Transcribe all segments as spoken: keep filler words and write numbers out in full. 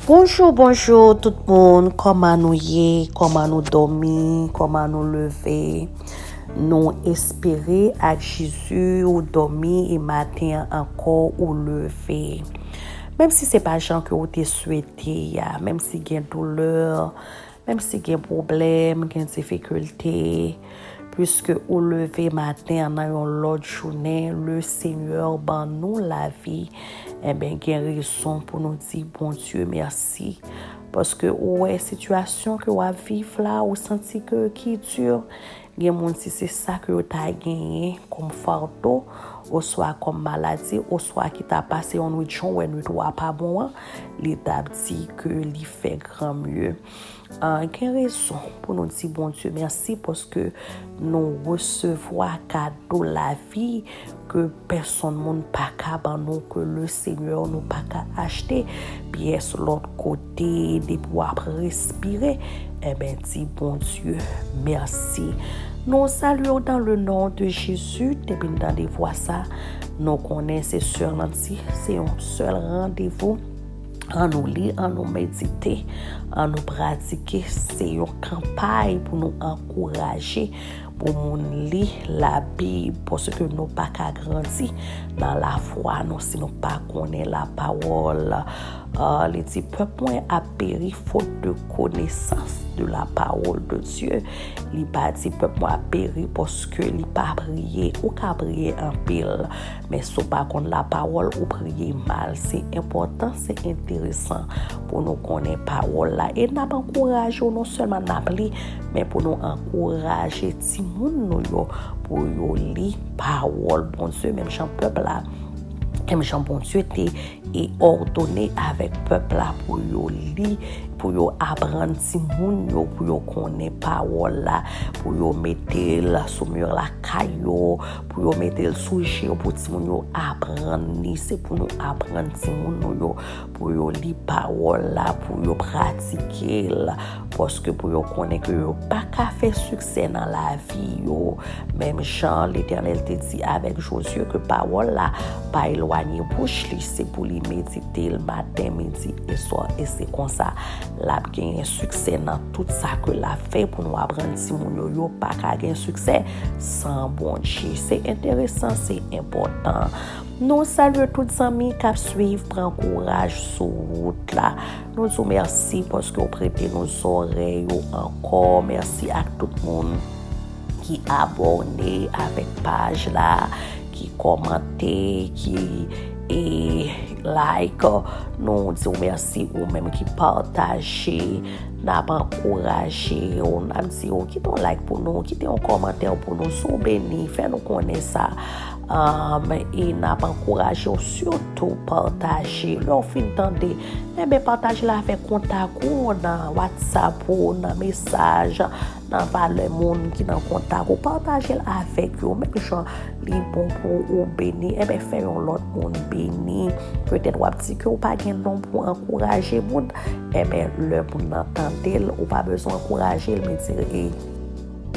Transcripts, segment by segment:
Bonjou, bonjou tout moun. Kòman nou ye? Kòman nou dòmi? Kòman nou leve? Nou espere ak Jezi ou dòmi e maten an ankò ou leve. Menm si se pa jan ke ou te swete a, menm si gen doulè, menm si gen pwoblèm, gen difikilte, piske ou leve maten an nan yon lòt jounen, le Senyè ban nou lavi, enben gen rezon pou nou di Bondye mèsi. Paske ou wè sitiyasyon ke w ap viv la, ou santi ke ki di, gen moun si se sa ke yo ta genyen kòm fado, oswa kòm maladi, oswa ki ta pase yon nwit jan w wè nwit ou a pa bon an, li t ap di ke li fè granmye. Ah, gen rezon pou nou di Bondye mèsi paske nou resevwa kado lavi ke pèsonn moun pa ka ban nou, ke le Senyè nou pa ka achte pyès lòt kote depi w ap respire. Enben, di Bondye mèsi. Nou salye w dans le nom de Jésus. Depi n tande vwa sa, nou konnen se sèl an di, se yon sèl randevou. Ann nou li, ann nou medite, ann nou pratike. Se yon kanpay pou nou ankouraje, pou moun li Labib, paske nou pa ka grandi nan lafwa nou si nou pa konnen lapawòl. Ah, li di, pèp mwen ap peri faute de connaissance de la parole de Dieu. Li pa di, pèp mwen ap peri paske li pa priye. Ou ka priye anpil, men si w pa konn lapawòl, ou priye mal. Se enpòtan, se enteresan pou nou konnen pawòl la. E n ap ankouraje w, non sèlman n ap li, men pou nou ankouraje timoun nou yo, pou yo li pawòl Bondye, menm jan pèp la, menm jan Bondye te e òdone avèk pèp la pou yo li, pou yo aprann timoun yo, pou yo konnen pawòl la, pou yo mete l sou mi lakay yo, pou yo mete l sou je yo, pou timoun yo aprann li. Se pou nou aprann timoun nou yo, pou yo li pawòl la, pou yo pratike l, paske pou yo konnen ke yo pa ka fè siksè nan lavi yo. Menm jan Letènèl te di avèk Jozye ke pawòl la pa elwanye bouch li, se pou li medite l maten, midi e swa. E se konsa l ap genyen siksè nan tout sa ke l ap fè. Pou nou aprann timoun yo, yo pa ka gen siksè san Bondye. Se enteresan, se enpòtan. Nou salye tout zanmi k ap swiv, pran kouraj sou wout la. Nou di w mèsi paske w prete nou zòrèy ou ankò. Mèsi ak tout moun ki abòne avèk paj la, ki kòmante, ki, e, like. Nou di w mèsi ou menm ki pataje. N ap ankouraje w. N ap di w kite yon like pou nou, kite yon kòmantè pou nou. Si w beni, fè nou konnen sa. Um, e n ap ankouraje w sitou pataje. Lè w fin tande, enben pataje l avèk kontak ou nan WhatsApp ou, nan mesaj, nan valè moun ki nan kontak ou. Pataje l avèk yo. Menm jan li bon pou ou beni, enben fè yon lòt moun beni. Petèt w ap di ke w pa gen non pou ankouraje moun. Enben lè moun nan tande l, ou pa bezwen ankouraje l, men di, e,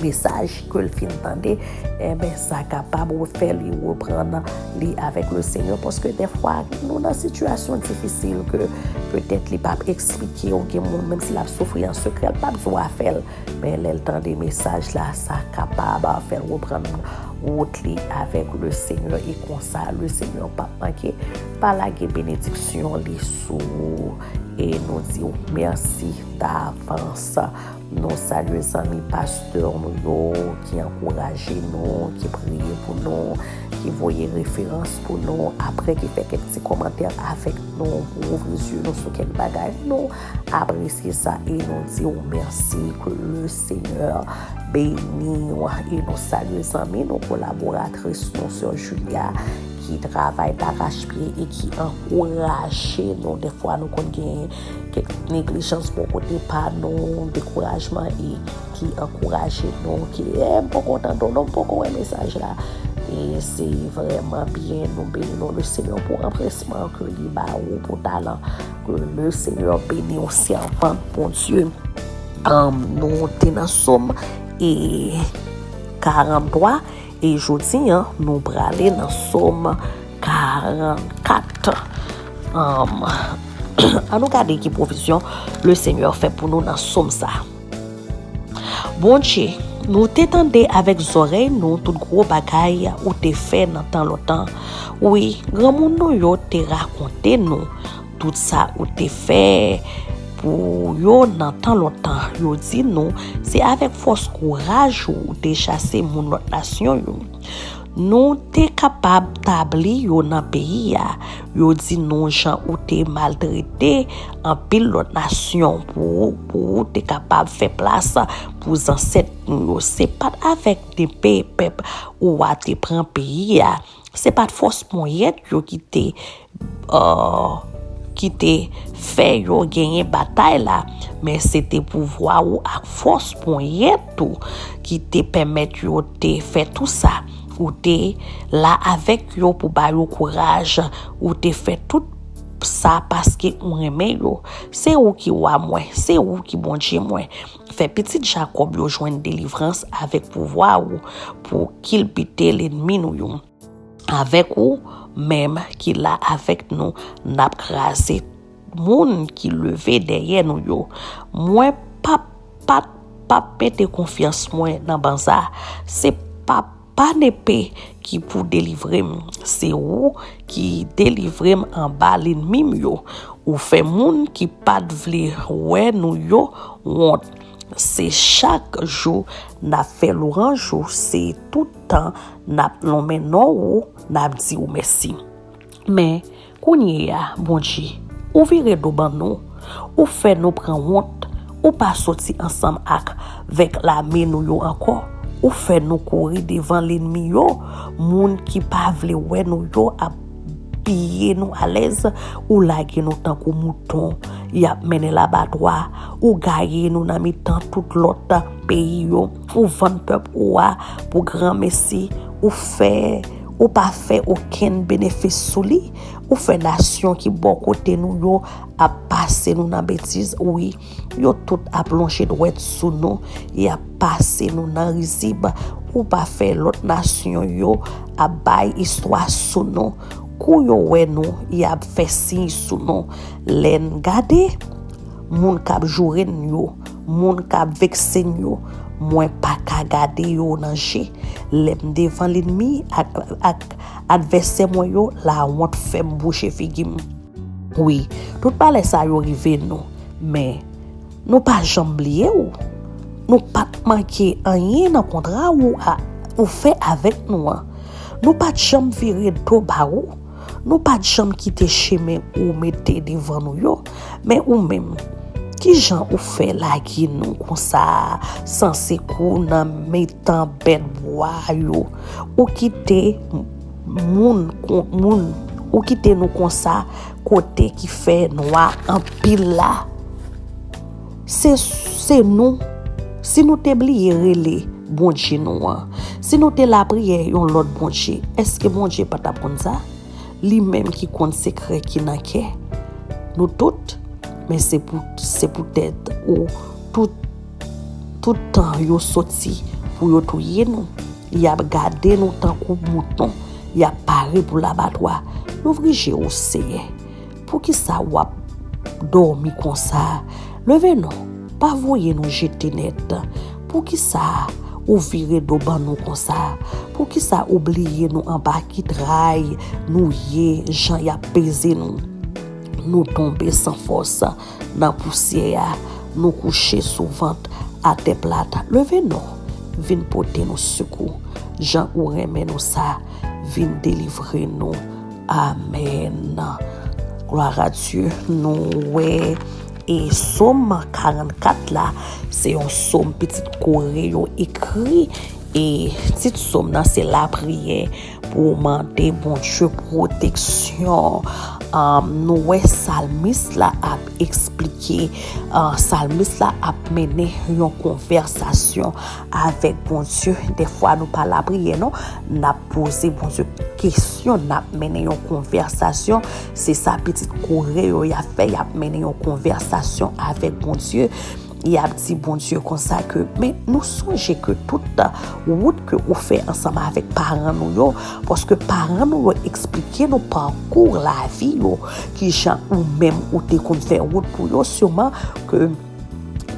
mesaj ke l fin tande, enben sa kapab ou fè li reprann li avèk le Senyè, paske dèfwa nou nan sitiyasyon difisil ke petèt li p ap eksplike w, gen moun menm si l ap soufri an sekrè, l p ap di w afè l, men lè l tande mesaj la, sa kapab fè l reprann wout li avèk le Senyè, e konsa le Senyè p ap manke pa lage benediksyon li sou ou. E nou di w mèsi davans. Nou salye zanmi pastè nou yo ki ankouraje nou, ki priye pou nou, ki voye referans pou nou, apre ki fè kèk ti kòmantè avèk nou pou ouvri zye nou sou kèk bagay. Nou apresye sa e nou di w mèsi. Ke le Senyè beni w. E nou salye zanmi nou, kolaboratris nou, sè Julia, ki travay darachpye e ki ankouraje nou. Dèfwa nou konn gen kèk neglijans bò kote pa nou, dekourajman, e ki ankouraje nou, ki, e, m poko tande w non, m poko wè mesaj la. E se vrèman byen, nou beni non le Senyè pou anpresman ke li ba ou, pou talan. Ke le Senyè beni w, sèvant Bondye. Um, nou te nan Sòm e karant twa, e jodi an nou prale nan Sòm karant kat. Um, Ann nou gade ki pwovizyon Lesenyè fè pou nou nan sòm sa. Bondye, nou te tande avèk zòrèy nou tout gwo bagay ou te fè nan tan lontan. Wi, granmoun nou yo te rakonte nou tout sa ou te fè pou yo nan tan lontan. Yo di nou, se avèk fòs kouraj ou ou te chase moun lòt nasyon yo. Nou te kapab tabli yo nan peyi a. Yo di nou jan ou te maltrete anpil lòt nasyon pou, pou ou te kapab fè plas pou zansèt nou yo. Se pa t avèk nepe pèp ou a te pran peyi a. Se pa t fòs ponyèt yo ki te, uh, ki te fè yo genyen batay la, men se te pouvwa ou ak fòs ponyèt ou ki te pèmèt yo te fè tou sa. Ou te la avèk yo pou ba yo kouraj. Ou te fè tout sa paske ou renmen yo. Se ou ki wa mwen, se ou ki Bondye mwen. Fè pitit Jakòb yo jwenn delivrans avèk pouvwa ou pou kilbite lènmi nou yo. Avèk ou menm ki la avèk nou, n ap kraze moun ki leve dèyè nou yo. Mwen p ap, p ap, p ap mete konfyans mwen nan banza. Se p ap pa nepe ki pou delivre m. Se ou ki delivre m anba lènmi m yo. Ou fè moun ki pa t vle wè nou yo wont. Se chak jou n ap fè lwanj ou, se tout tan n ap nonmen non ou, n ap di w mèsi. Men, kounye a, Bondye, ou vire do ban nou, ou fè nou pran wont, ou pa soti ansanm ak, vèk lame nou yo ankò, ou fè nou kouri devan lènmi yo, moun ki pa vle wè nou yo ap piye nou alèz, ou lage nou tankou mouton y ap mennen labatwa, ou gaye nou nan mitan tout lòt peyi yo, ou vann pèp ou a pou granmesi, ou fè, ou pa fè okenn benefis sou li, ou fè nasyon ki bò kote nou yo ap pase nou nan betiz, wi, yo tout ap lonje dwèt sou nou, y ap pase nou nan rizib, ou pa fè lòt nasyon yo ap bay istwa sou nou, kou yo wè nou, y ap fè siy sou nou, lè n gade, moun k ap joure n yo, moun k ap vekse n yo, mwen pa ka gade yo nan je, lè m devan lènmi ak, ak advèsè mwen yo, lawont fè m bouche figi m. Wi, tout malè sa yo rive nou, men nou pa janm bliye w. Nou pa t manke anyen nan kontra ou a, ou fè avèk nou an. Nou pa t janm vire do ba ou. Nou pa t janm kite chemen ou mete devan nou yo. Men ou menm, kijan ou fè lage nou konsa, san sekou nan mitan bèt bwa yo? Ou kite moun, kon, moun, ou kite nou konsa kote ki fè nwa anpil la. Se, se nou. Si nou te bliye rele Bondye nou an, si nou te lapriyè yon lòt Bondye, èske Bondye pa t ap konn sa? Li menm ki konn sekrè ki nan kè nou tout, men se pou, se poutèt ou tout, tout tan yo soti pou yo touye nou. Y ap gade nou tankou mouton, y ap pare pou labatwa. Louvri je w, Seyè. Poukisa w ap dòmi konsa? Leve non, pa voye nou jete nèt. Poukisa ou vire do ban nou konsa? Poukisa ou bliye nou anba ki tray nou ye, jan y ap peze nou? Nou tonbe san fòs nan pousyè a, nou kouche sou vant atè plat. Leve non, vin pote nou sekou, jan ou renmen nou sa, vin delivre nou. Amèn. Glwa a Dye, nou wè, e Sòm karannkat la, se yon sòm pitit Kore yo ekri, e tit sòm nan se lapriyè pou mande Bondye pwoteksyon. Ahn, nou wè salmis la ap eksplike, ahn, salmis la ap mennen yon konvèsasyon avèk Bondye. Dèfwa nou pa lapriyè non, n ap poze Bondye kesyon, n ap mennen yon konvèsasyon. Se sa pitit Kore yo y ap fè, y ap mennen yon konvèsasyon avèk Bondye. Y ap di Bondye konsa ke, men nou sonje ke tout wout ke ou fè ansanm avèk paran nou yo, paske paran nou yo eksplike nou pakou lavi yo, kijan ou menm ou te konn fè wout pou yo, siman ke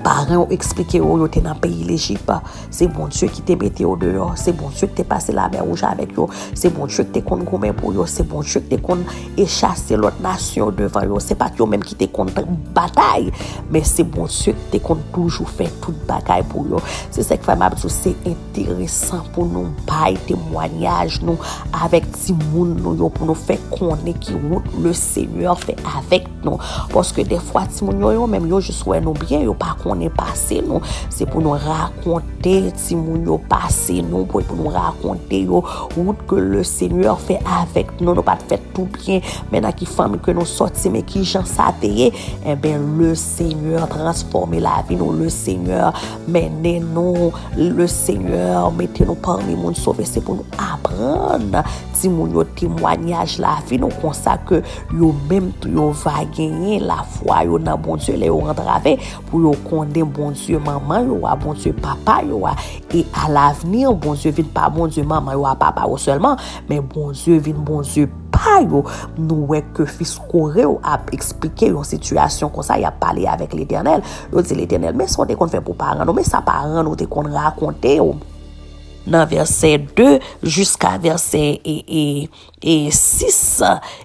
paran yo eksplike yo, yo te nan peyi Lejip. Se Bondye ki te mete yo deyò. Se Bondye ki te pase Lamè Wouj avèk yo. Se Bondye ki te konn goumen pou yo. Se Bondye ki te konn e chase lòt nasyon yo devan yo. Se pa t yo menm ki te konn batay, men se Bondye ki te konn toujou fè tout bagay pou yo. Se sa k fè m ap di w, se enteresan pou nou bay temwayaj nou avèk timoun nou yo, pou nou fè konnen ki wout Lesenyè fè avèk nou. Paske defwa, timoun yo, yo menm, yo jis wè nou byen, yo pa konnen pase nou. Se pou nou rakonte timoun yo pase nou, pou, pou nou rakonte yo wout ke Lesenyè fè avèk nou. Nou pa t fè tou byen, men nan ki fanmi ke nou sòti, men ki jan sa te ye. Enben, Lesenyè transfòme lavi nou, Lesenyè mennen nou, Lesenyè mete nou pami moun sove. Se pou nou aprann timoun yo temwayaj lavi nou, konsa ke yo menm tou yo va genyen lafwa yo nan Bondye lè yo antrave, pou yo konnen Bondye manman yo a, Bondye papa yo a, e alavni, Bondye vin pa Bondye manman yo a, papa yo sèlman, men Bondye vin Bondye pa yo. Nou wè ke fis Kore yo ap eksplike yon sitiyasyon konsa, y ap pale avèk Letènèl. Yo di, Letènèl, men sa w te konn fè pou paran nou, men sa paran nou te konn rakonte w. Nan vèsè de jiska vèsè e, e, e sis,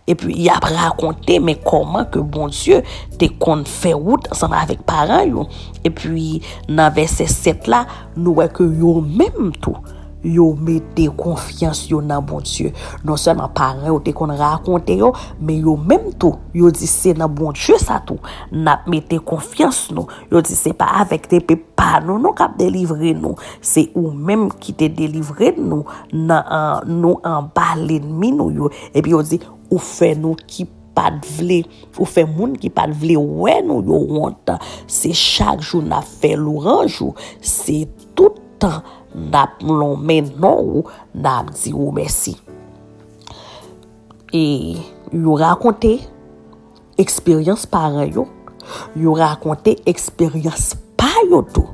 epi y ap rakonte, men kòman ke Bondye te konn fè wout ansanm avèk paran yo. Epi nan vèsè sèt la, nou wè ke yo menm tou, yo mete konfyans yo nan Bondye. Non sèlman paran yo te konn rakonte yo, men yo menm tou, yo di se nan Bondye sa tou n ap mete konfyans nou. Yo di se pa avèk te pèp pa nou, non, k ap delivre nou. Se ou menm ki te delivre nou nan, an, nou anba lènmi nou yo. Epi yo di, ou fè nou ki pa t vle, ou fè moun ki pa t vle wè nou yo wont. Se chak jou n ap fè lwanj ou. Se tout tan n ap lonmen non ou, n ap di ou mèsi. E yo rakonte eksperyans paran yo, yo rakonte eksperyans pa yo tou.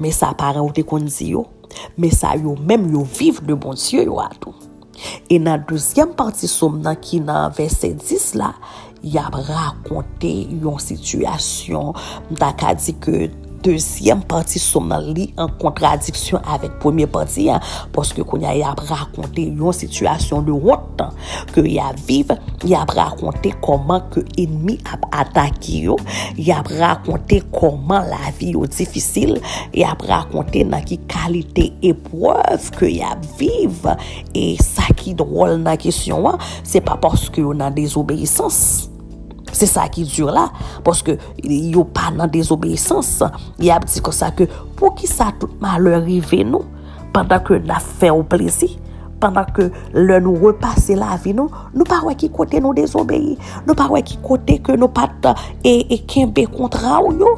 Men sa paran yo te konn di yo, men sa yo menm yo viv de Bondye yo a tou. E nan dezyèm pati sòm nan ki nan vèsè dis la, y ap rakonte yon sitiyasyon, m ta ka di ke dezyèm pati sòm nan li an kontradiksyon avèk premye pati a, paske kounye a y ap rakonte yon sitiyasyon de wont ke y ap viv, y ap rakonte kòman ke ènmi ap atake yo, y ap rakonte kòman lavi yo difisil, y ap rakonte nan ki kalite eprèv ke y ap viv. E sa ki dwòl nan kesyon an, se pa paske yo nan dezobeyisans. Se sa ki di la, paske yo pa nan dezobeyisans. Y ap di konsa ke, poukisa tout malè rive nou, pandan ke n ap fè w plezi, pandan ke lè nou repase lavi nou, nou pa wè ki kote nou dezobeyi, nou pa wè ki kote ke nou pa t, e, e kenbe kontra w yo.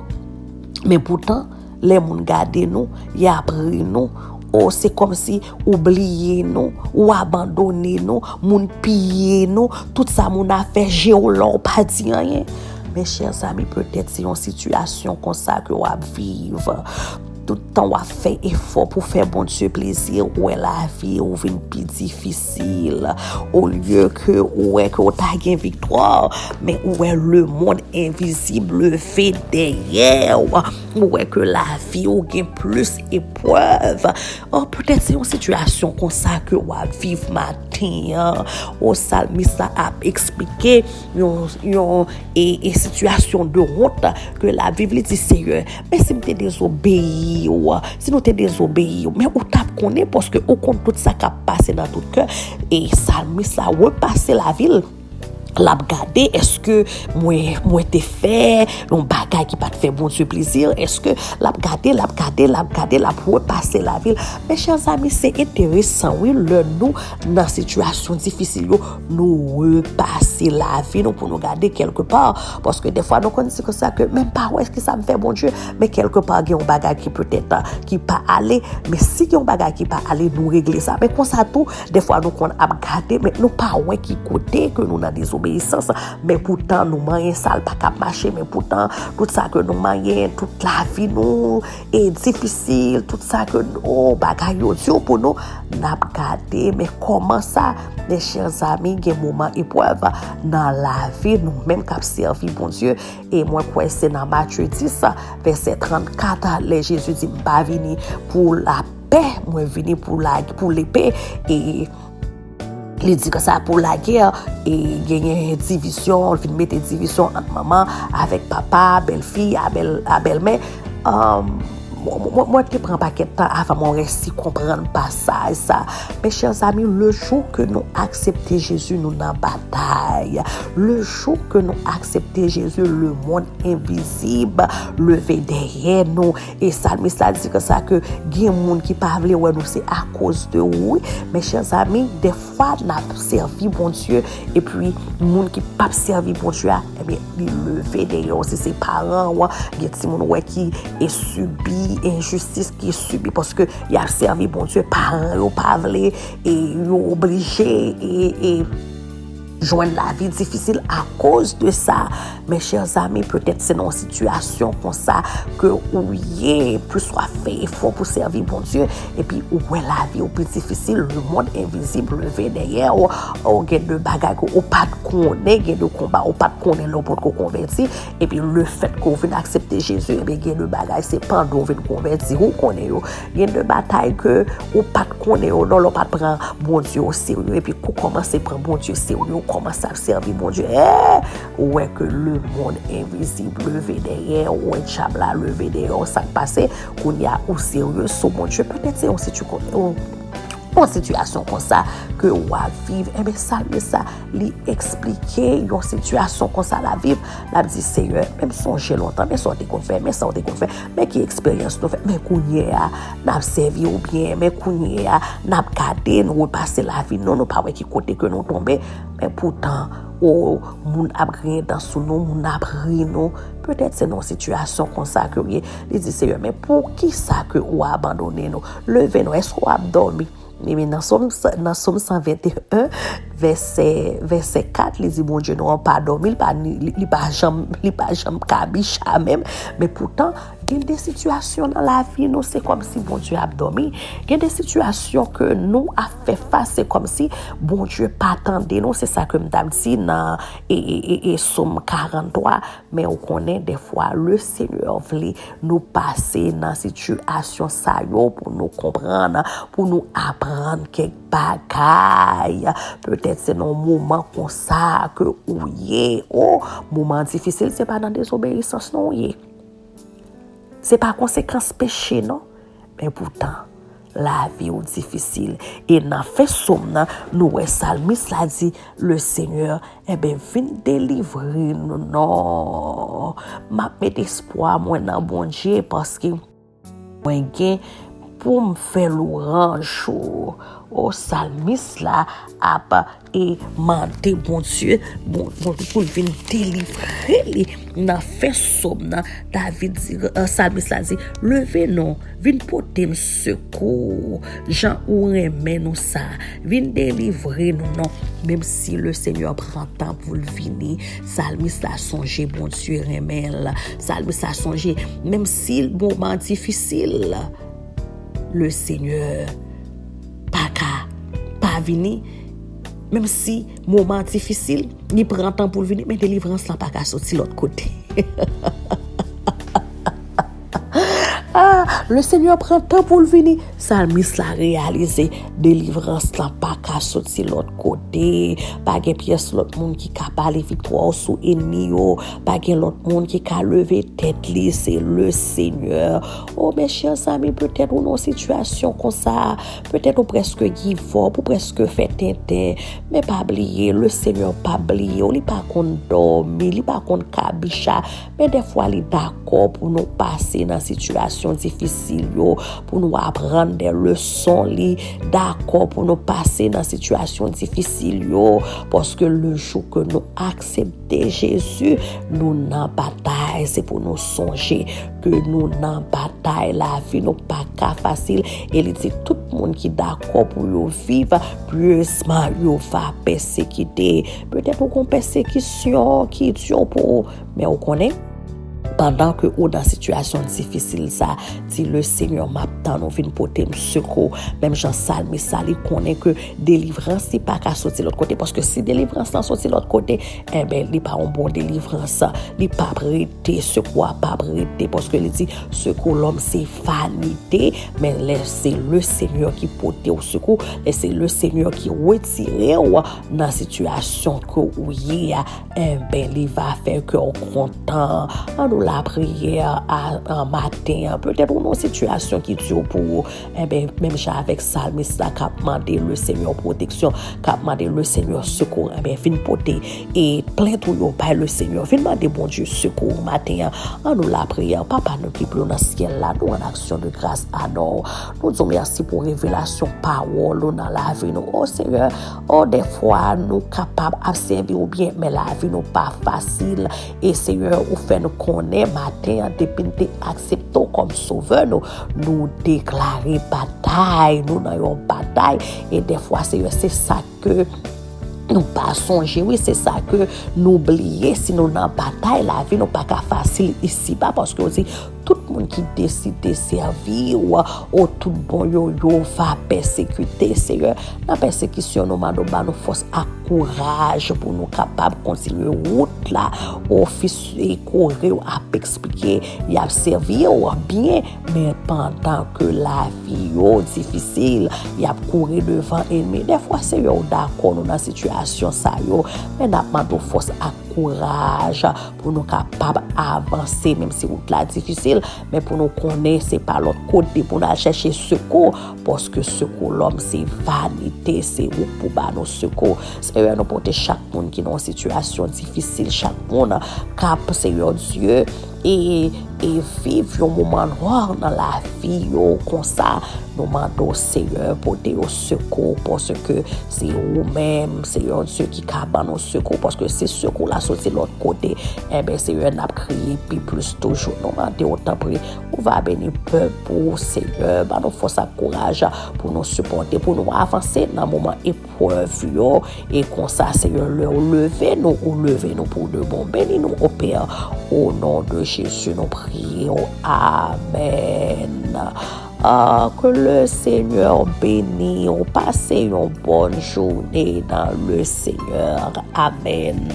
Men poutan, lè moun gade nou, y ap ri nou. O, se kòmsi ou bliye nou, ou abandone nou, moun piye nou, tout sa moun ap fè, je w lò, w pa di anyen. Men chè zanmi, petèt se yon sitiyasyon konsa ke w ap viv. Tout tan w ap fè efò pou fè Bondye plezi, ou wè lavi ou vin pi difisil. Olye ke ou wè ke w ta gen viktwa, men ou wè lemonn envizib leve dèyè w. Ou wè ke lavi ou gen plis eprèv. O, petèt se yon sitiyasyon konsa ke w ap viv maten an. O, salmis la ap eksplike yon, yon, e, e sitiyasyon de wont ke l ap viv. Li di, Seyè, men si m te dezobeyi w, si nou te dezobeyi w, men ou t ap konnen, paske ou konn tout sa k ap pase nan tout kè. E salmis la repase lavi l. L ap gade, èske mwen, mwen te fè yon bagay ki pa t fè Bondye plezi? Èske l ap gade, l ap gade, l ap gade, l ap repase lavi l? Men chè zanmi, se enteresan, wi, lè nou nan sitiyasyon difisil yo, nou repase lavi nou pou nou gade kèlkepa. Paske defwa, nou konn di konsa ke, men m pa wè kisa m fè Bondye, men kèlkepa gen yon bagay ki petèt, ki pa ale, men si gen yon bagay ki pa ale, nou regle sa. Men konsa tou, defwa nou konn ap gade, men nou pa wè ki kote ke nou nan dezobeyisans. obeyisans, men poutan nou manyen sa, l pa ka mache, men poutan tout sa ke nou manyen, tout lavi nou e difisil, tout sa ke, oh, bagay yo di pou nou, n ap gade, men kòman sa, mes chers amis, gen moman eprèv nan lavi nou menm k ap sèvi Bondye. E mwen kwè se nan Matye dis, vèsè trannkat, lè Jezi di, "M pa vini pou lapè, mwen vini pou la, pou lepe." E li di konsa, pou lagè, e genyen divizyon, l vin mete divizyon ant manman avèk papa, bèlfi, a bèl, a bèlmè. Mwen, mwen, mwen te pran pakèt tan avan mwen resi konprann pasaj sa. Mes chers amis, le jour que nou aksepte Jezi, nou nan batay. Le jour que nou aksepte Jezi, le monde invizib leve dèyè nou. E salmis la di konsa ke gen moun ki pa vle wè nou, se akoz de ou. Mes chers amis, dèfwa n ap sèvi Bondye, epi moun ki p ap sèvi Bondye a, ebyen, li leve dèyè w. Si se paran w, gen timoun ou wè ki e sibi enjistis, ki sibi paske y ap sèvi Bondye, paran yo pa vle, e yo oblije, e, e jwenn lavi difisil akoz de sa. Mes chers amis, petèt se nan yon sitiyasyon konsa ke ou ye, plis w ap fè efò pou sèvi Bondye, epi ou wè lavi w pi difisil, le monde invizib leve dèyè w, ou gen de bagay ke ou pa t konnen, gen de konba ou pa t konnen lè w potko konvèti, epi le fèt ke w vin aksepte Jezi, ebyen gen de bagay se pandan w vin konvèti ou konnen yo. Gen de batay ke ou pa t konnen yo, non, lè w pa t pran Bondye o serye, epi kou kòmanse pran Bondye serye, ou kòmanse ap sèvi Bondye, eh, ou wè ke le monde invizib leve dèyè, ou wè dyab la leve dèyè, sa k pase, kounye a ou serye sou Bondye, petèt se yon sitiyasyon, yon sitiyasyon konsa ke w ap viv, enben, salmis sa, li eksplike yon sitiyasyon konsa l ap viv, l ap di, Seyè, men m sonje lontan, men sa w te konn fè, men sa w te konn fè, men ki eksperyans nou fè, men kounye a, n ap sèvi w byen, men kounye a, n ap gade, nou repase lavi nou, nou pa wè ki kote ke nou tonbe, men poutan, o, moun ap griyen dan sou nou, moun ap ri nou. Petèt se nan yon sitiyasyon konsa ke w ye. Li di, Seyè, men poukisa ke ou abandone nou? Leve non, èske w ap dòmi? Ebyen, nan Sòm, nan Sòm san venteyen, vèsè, vèsè kat, li di, Bondye nou an pa dòmi, li pa, li, li pa janm, li pa janm kabicha menm. Men poutan, gen de sitiyasyon nan lavi nou, se kòmsi Bondye ap dòmi. Gen de sitiyasyon ke nou ap fè fas, se kòmsi Bondye pa tande nou. Se sa ke m t ap di nan, e, e, e, e, Sòm karant twa. Men ou konnen, dèfwa, le Senyè vle nou pase nan sitiyasyon sa yo pou nou konprann, pou nou aprann kèk bagay. Petèt se nan yon moman konsa ke ou ye. O, moman difisil, se pa nan dezobeyisans non ou ye. Se pa konsekans peche non. Men poutan, lavi w difisil. E nan fen sòm nan, nou wè salmis la di, Le Senyè, enben, vin delivre nou non. M ap met espwa mwen nan Bondye, paske mwen gen pou m fè lwanj ou. O, salmis la ap e mande Bondye, bon, bon, pou l vin delivre li. Nan fen sòm nan, David di, eh, salmis la di, Leve non, vin pote m sekou, jan ou renmen nou sa, vin delivre nou non. Menm si le Senyè pran tan pou l vini, salmis la sonje Bondye renmen l. Salmis la sonje, menm si moman difisil, le Senyè pa ka pa vini. Menm si moman difisil, li pran tan pou l vini, men delivrans lan pa ka soti lòt kote. Ah, le Senyè pran tan pou l vini. Salmis la reyalize delivrans lan pa ka soti lòt kote. Pa gen pyès lòt moun ki ka bale viktwa w sou enmi yo. Pa gen lòt moun ki ka leve tèt li, se le Senyè. O, mes chers amis, petèt ou nan yon sitiyasyon konsa. Petèt ou prèske give up, ou prèske fè tenten. Men pa bliye, le Senyè pa bliye w, li pa konn dòmi, li pa konn kabicha. Men dèfwa, li dakò pou nou pase nan sitiyasyon difisil. difisil yo, pou nou aprann de leson li, dakò pou nou pase nan sitiyasyon difisil yo, paske le jou ke nou aksepte Jezi, nou nan batay. Se pou nou sonje ke nou nan batay, lavi nou pa ka fasil, e li di tout moun ki dakò pou yo viv pyezman, yo va pèsekite. Petèt ou gon pèsekisyon ki di pou ou, men ou konnen, pandan ke ou nan sitiyasyon difisil sa, di le Senyè, m ap tann ou vin pote m sekou. Menm jan salmis sa, li konnen ke delivrans li pa ka soti lòt kote, paske si delivrans lan soti lòt kote, enben li pa yon bon delivrans. Li p ap rete, sekou a p ap rete, paske li di sekou lòm se vanite, men lè se le Senyè ki pote w sekou, lè se le Senyè ki retire w nan sitiyasyon ke ou ye a, enben li va fè kè w kontan. An nou lapriyè a, an maten an, petèt ou nan yon sitiyasyon ki di pou ou, enben menm jan avèk salmis la k ap mande le Senyè pwoteksyon, k ap mande le Senyè sekou, enben vin pote e plent ou yo bay le Senyè, vin mande Bondye sekou maten an. An nou lapriyè, Papa nou ki pi wo nan syèl la, nou an aksyon de gras anò. Nou di w mèsi pou revelasyon pawòl ou nan lavi nou. O Senyè, o dèfwa nou kapab ap sèvi ou byen, men lavi nou pa fasil. E Senyè, ou fè nou konnen maten an, depi n te aksepte w kòm sovè nou, nou deklare batay, nou nan yon batay. E dèfwa, Senyè, se sa ke nou pa sonje, wi, se sa ke nou bliye. Si nou nan batay, lavi nou pa ka fasil isiba, paske w di tout moun ki deside sèvi w o tout bon yo, yo va pèsekite. Senyè, nan pèsekisyon nou mande w ba nou fòs ak kouraj pou nou kapab kontinye wout la. Ofis e kore w ap eksplike, y ap sèvi w byen, men pandan ke lavi yo difisil, y ap kouri devan enmi. Dèfwa, Senyè, ou dakò nou nan sitiyasyon sa yo, men n ap mande w fòs ak kouraj pou nou kapab avanse, menm si wout la difisil, men pou nou konnen se pa lòt kote pou n al chèche sekou, paske sekou lòm se vanite, se ou k pou ba nou sekou. Senyè, nou pote chak moun ki nan yon sitiyasyon difisil, chak moun k ap, Senyè Dye, e, e viv yon moman nwa nan lavi yo konsa. Nou mande w, Senyè, pote yo sekou, paske se ou menm, Senyè Dye, ki ka ban nou sekou, paske si sekou la soti lòt kote, enben, Senyè, n ap kriye pi plis toujou. Nou mande w, tanpri, ou va beni pèp ou, Senyè, ban nou fòs ak kouraj pou nou sipòte, pou nou avanse nan moman eprèv yo. E konsa, Senyè, lè ou leve nou, ou leve nou pou de bon. Beni nou, o Pè, o non de Jezi, nou priye w. Amèn. Ah, que le Seigneur bénisse. Passez une bonne journée dans le Seigneur. Amen.